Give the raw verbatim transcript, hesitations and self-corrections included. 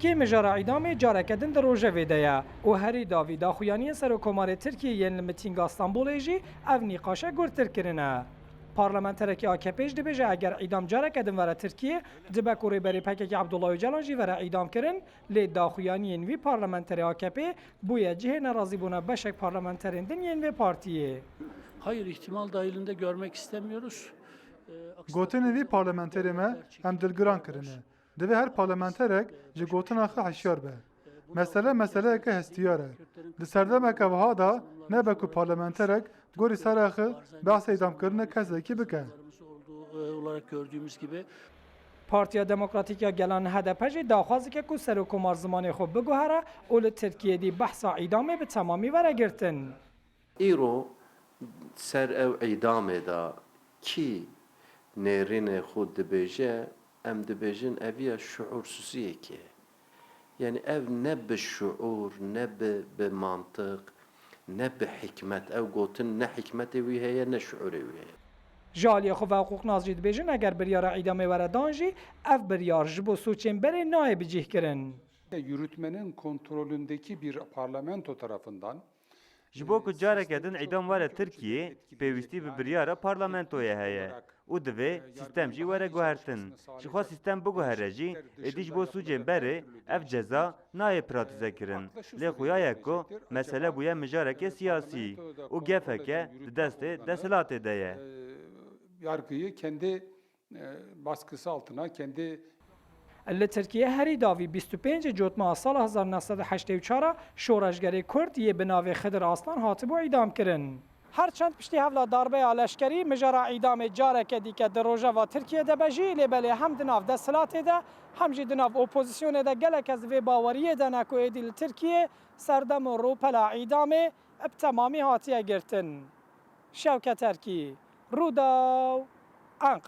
Kê mijara îdamê careke din di rojevê de ye û herî dawî daxuyaniyên Serokkomarê Tirkiyê yên li mitînga Stenbolê jî ev nîqaşe gurtir kirine. Parlamenterekî A K P jî dibêje eger îdam careke din were Tirkiyê, dibe ku Rêberê P K K Abdullah Ocalan jî were îdam kirin, lê daxuyaniyên wî parlamenterê A K P bûye cihê nerazîbûna beşek parlamenterên din yên vê partiyê. Hayır, ihtimal dahilinde görmek istemiyoruz. Ee, aksi Gotinên vî parlamenterê me em dilgiran kirine. Divê her parlamenterek ji gotina xwe hişyar be. Mesele meseleyeke hestiyar e. Di serdemeke wiha de nebe ku parlamenterek gorî sera xwe behsa îdamkirina kesekî bike. olduğu, e, olarak gördüğümüz gibi Partiya Demokratîk ya Gelan H D P jî daxwaz dike ku Serokkomar zimanê xwe biguhere û li Tirkiyê dî behsa îdamê bi temamî were girtin. Îro ser ew îdamê de kî nêrînê xwe dibêje, em dibêjin ev ya şuursuziyekê. Yanî ev ne bi şuur, ne bi, bi mantiq, ne bi hikmet. Ew gotin ne hikmetê wî heye, ne şuurê wî heye. Ji aliyê xwe ve hiqûqnas jî dibêjin eger biryara îdamê were dan jî ev biryar ji bo sûcên berê nayê bicihkirin. Yürütmenin kontrolündeki bir parlamento tarafından Ji bo ku careke din îdam were Tirkiyê, pêwîstî bi biryara parlamentoyê heye û divê sîstem jî were guhertin. Jixwe sîstem biguhere jî, êdî ji bo sûcên berê ev ceza nayê pratîze kirin. Lê xuya ye ku mesele bûye mijarekê siyasî û gefeke di destê desthilatê de ye. Yargıyı kendi e, baskısı altına, kendi Li Tirkiyê herî dawî bîst û pêncê Cotmeha sala hezar neh sed û heştê û çar a şoreşgerê Kurd yê bi navê Xidir Aslan hatibû îdamkirin. Her çend piştî hevla darbeya leşkerî mijara îdamê careke dîke di rojeva Tirkiyê de be jî, lê belê hem di nav desthilatê de hem jî di nav opozisyonê de gelek kes di vê baweriyê de ne ku êdî li Tirkiyê serdem û rûpela îdamê bi temamî hatiye girtin. Şewket Erkî, Rûdaw, Enqere.